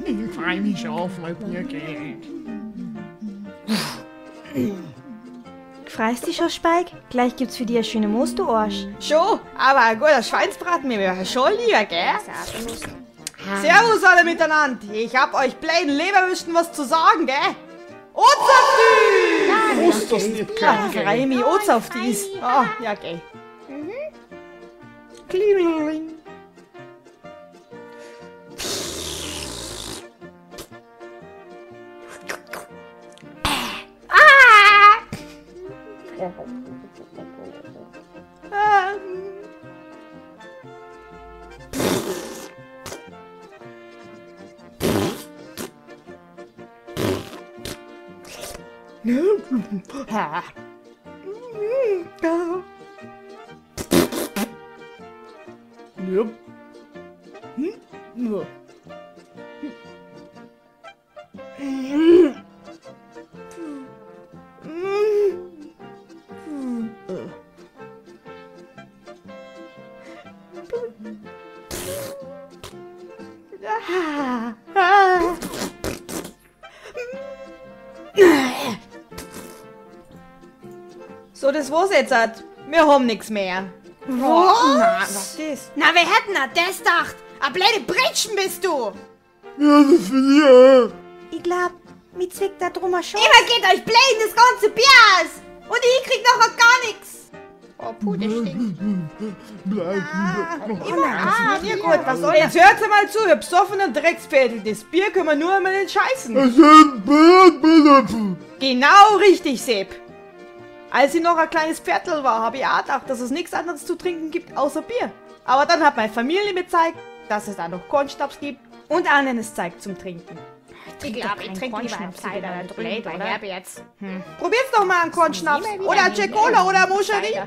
Ich freu mich schon auf mein Biergeld. Freust dich schon, Speik? Gleich gibt's für dich eine schöne Moos, du Arsch. Schon, aber ein guter Schweinsbraten mir wäre schon lieber, gell? Servus alle miteinander. Ich hab euch bläden Leberwürsten was zu sagen, gell? Oz auf dies! Muss das nicht Ja, gell? freu mich, Oz auf dies. Ah, ja, gell. Klingeling. Ja. Hm? So, das war's jetzt. halt. Wir haben nix mehr. Was? Na, was ist? Na, wer hätten da das gedacht? A blöde Britschen bist du! Ja, das bin ich auch. Ich glaub, mi zwickt da drum schon. Immer geht euch blöd das ganze Bier aus! Und ich krieg nachher gar nix! Oh, puh, das stinkt. Bleib. Immer, ah, mir gut, was soll das? Jetzt hört mal zu, ihr besoffenen Dreckspferdl. Das Bier können wir nur einmal nicht scheißen. Es sind Bärtbeläpfen. Genau richtig, Sepp. Als ich noch ein kleines Pferdl war, habe ich auch gedacht, dass es nichts anderes zu trinken gibt außer Bier. Aber dann hat meine Familie mir gezeigt, dass es da noch Kornschnaps gibt und anderes Zeug zum Trinken. Ich glaub, ich trinke lieber einen Cider da drüben bei Herbert. Probiert's doch mal einen Kornschnaps oder eine Jack Cola oder eine Moscherie.